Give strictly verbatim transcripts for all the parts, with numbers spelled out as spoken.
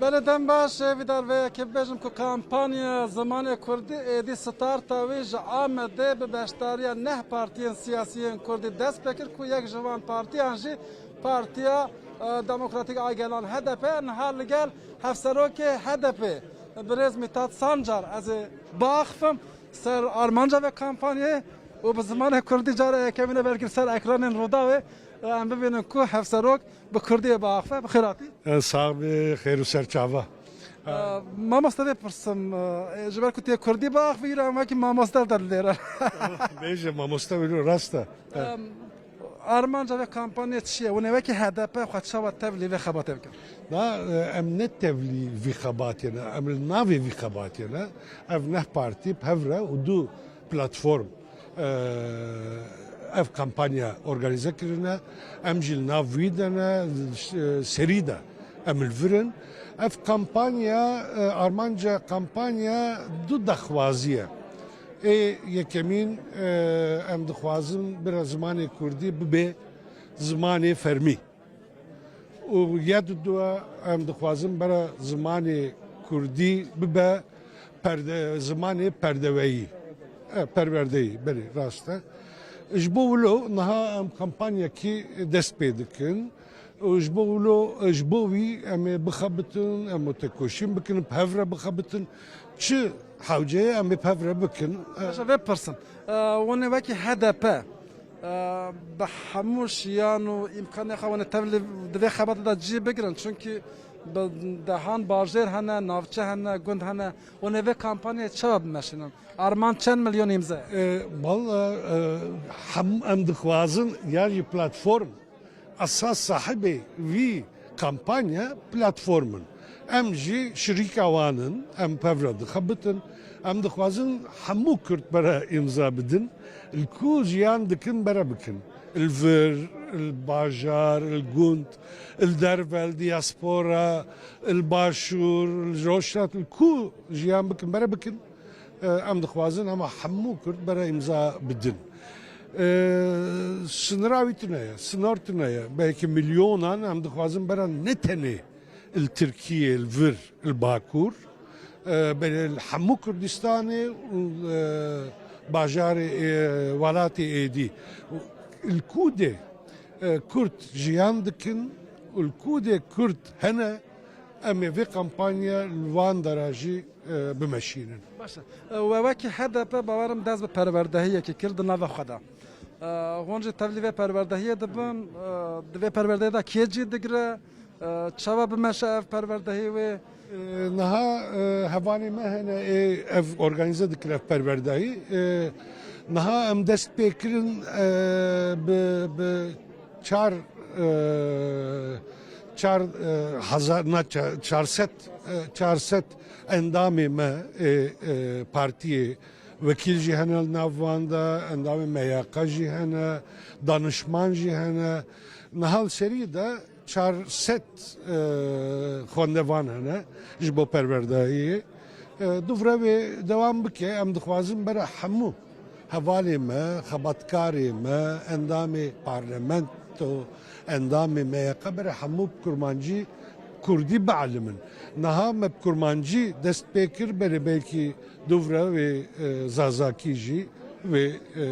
Belê, dem baş, vîdar vê yekê bibêjim ku kampanya zimanê kurdî êdî starta wî ji Amedê bi beşdariya neh partiyên siyasî yên kurdî dest pê kir ku yek ji van partiyan jî Partiya, e, Demokratîk a Gelan, H D P, niha li gel hevserokê H D P, birêz Mithat Sancar, ez ê biaxifim ser armanca vê kampanyayê û bi zimanê kurdî cara yekemîn e belkî ser ekranên Rûdawê, e, em bibînin ku hevserok bi kurdiyê biaxife. Bi xêr hatî. E, sax be, xêr û serçava. E, mamoste, vê pirsim, e, ji ber ku tu yê kurdî biaxivî, îro em wekî mamoste te dilêre. Bêje, mamoste wilo rast e. E, Em, armanca vê kampanyê çi ye? Hûn ê wekî H D P xwe çawa tevlî vê xebatê bikin? Na, e, em ne tevlî vî xebatê ne, em li navê vî xebatê ne. Ev neh partî bi hev re û du platform, e, ev kampanya organîze kirine. Em jî li nav wî de ne, e, serî de em li vir in. Ev kampanya, e, armanca kampanya du daxwazî ye. Ê yekemîn, e, em dixwazin bira zimanê kurdî bibe zimanê fermî. Û ya dudua em dixwazin bira zimanê kurdî bibe perde-, zimanê perdeweyî. E, perwerdeyî, belê, rast e. Ji bo wilo niha em kampanyekî dest pê dikin. Û ji bo wilo, ji bo wî em ê bixebitin, em ê têkoşîn bikin, bi hev re bixebitin. Çi hewce ye, em ê bi hev re bikin. Baş e, vê bipirsim. E, hûn ê wekî H D P, e, bi hemû şiyan û îmkanê xwe hûn ê tevlî di vê xebatê de cî bigirin. Çunkî bi dehan bajêr hene, navçe hene, gund hene. Hûn ê vê kampanyayê çawa bimeşînin? Armanc çend milyon îmze? E, walla, e, hem, em dixwazin ya jî platform esas sahibê vî kampanya platform in. Em jî şirîka wan in, em bi hev re dixebitin. Em dixwazin hemû Kurd bere îmza bidin. Li ku jiyan dikin bere bikin. Li vir, li bajar, li gund, li derve, li diaspora, li başûr, li rojhilat, li ku jiyan bikin bere bikin. E, em dixwazin hema hemû Kurd bere îmza bidin. E, sinira wî tune ye, sinar tune ye. Belkî milyonan em dixwazin bera ne tenê li Tirkiyê, li vir, li Bakur, e, belê li hemû Kurdistanê û, e, bajarê, e, welatê êdî. Li ku dê, e, Kurd jiyan dikin û li ku dê Kurd hene, em ê vê kampanya li wan dera jî, e, bimeşînin. Baş e. E, we wekî H D P bawerim dest bi perwerdehiyekê kir di nava xwe de. E, hûn jî tevlî vê perwerdehiyê dibin, e, di vê perwerdehiyê de kê cî digire, e, çawa bimeşe ev perwerdehiyê wê? E, niha, e, hevalê me hene ê ev organîze dikir ev perwerdehî. E, niha em dest pê kirin, e, bi, bi çar, e, çar, e, hezar, na, ça-, çar sed, e, çar sed endamê me, e, e, partiyê wekîl jî hene li nav wan de, endamê M Y K jî hene, danişman jî hene. Niha li serî de çar sed, e, xwendevan hene ji bo perwerdehiyê. E, dûvre wê dewam bike, em dixwazin bera hemû hevalê me, xebatkarê me, endamê parlamento, endamê M Y K bera hemû bi kurmancî kurdî bielimin. Niha me bi kurmancî dest pê kir, berê belkî dûvre wê, e, zazakî jî wê, e,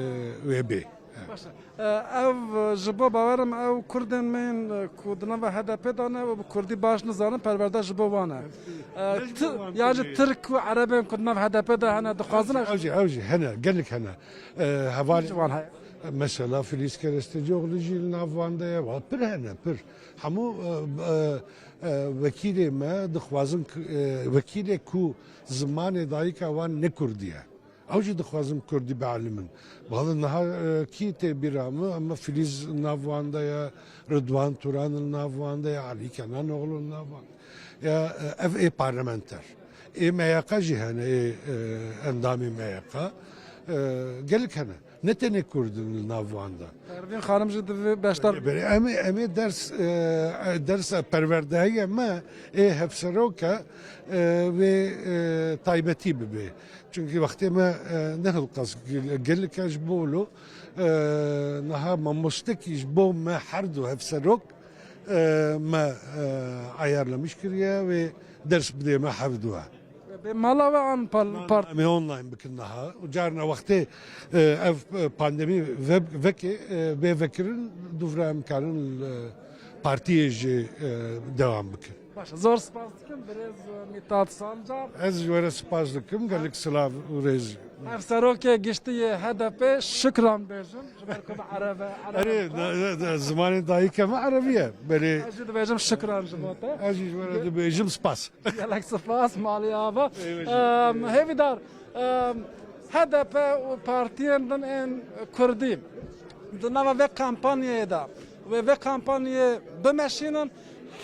wê bê. Baş e. E, ev, e, ji bo bawerim ew Kurdên me yên, e, ku di nava H D P de ne û bi Kurdî baş nizanin, perwerde ji bo wan e. E, Ne ji bo ti-, wan ya jî tê? Tirk û Erebên ku di nav H D P de hene, dixwazin Ew jî, ew jî hene, gelek hene. E, heval Ji wan heye. Mesela Filiz Kerestecioglu jî li nav wan de ye, wa pir hene, pir. Hemû, e, e, e, wekîlê me dixwazin k-, e, wekîlê ku zimanê dayika wan ne Kurdî ye. Ew jî dixwazin kurdî bielimin. Bala niha, e, kî tê bîra min, ama Filiz nav wan de ye, Ridwan Turan li nav wan de ye, Elî Kenanoğlu li nav wan de ye. Ya, e, ev ê parlamenter. Ê M Y K jî hene, ê, e, endamê M Y K. E, gelek hene. Ne tenê Kurd in li nav wan de. Pervîn Xanim jî di vê beşdar Belê, em ê, em ê ders, e, dersa perwerdehiye me ê hevserok e, e, wê, e, taybetî bibe. Çunkî wextê me, e, ne hilqas gelek e ji bo wilo, e, niha mamostekî ji bo me her du hevserok, e, me, e, ayarlamiş kiriye wê Ders bidê me hevdu e. Bê mala we an pal- part. Em ê online bikin niha. Û carna wextê e, ev e, pandemî ve- vekê e, bê vekirin, dûvra em karin e, partiyê jî e, dewam bikin. Baş, zor spas dikim birêz e, Mithat Sancar. Ez ji we re spas dikim, gelek silav û rêz. Hevserokê giştî yê H D P şikran bêjim. Ji ber ku bi erebe, erebe Erê, dixwe. da- da- da- zimanê dayike me erebî ye. Belê Ez jî dibêjim şikran ji bo te. ez jî ji we re dibêjim spas. Gelek spas malê ava. Eyvallah. Em, Hêvîdar, em, H D P û partiyên din ên Kurdî di nava vê kampanyayê de wê vê kampanyayê bimeşînin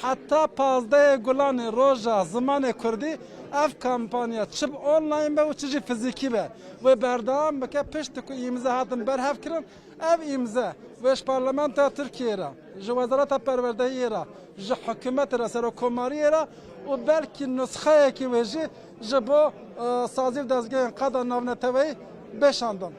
heta pazdehê Gulanê roja zimanê Kurdî ev kampanya çi bi online be û çi jî fizîkî be wê berdewam bike piştî ku îmze hatin berhev kirin. Ev îmze wê ji Parlamentoya Tirkiyeyê re, ji Wezareta Perwerdehiyê re, ji hikûmetê re, Serokkomariyê re û belkî nusxeyekî wê jî ji bo e, sazî û dezgehên qada navneteweyî bêşandin.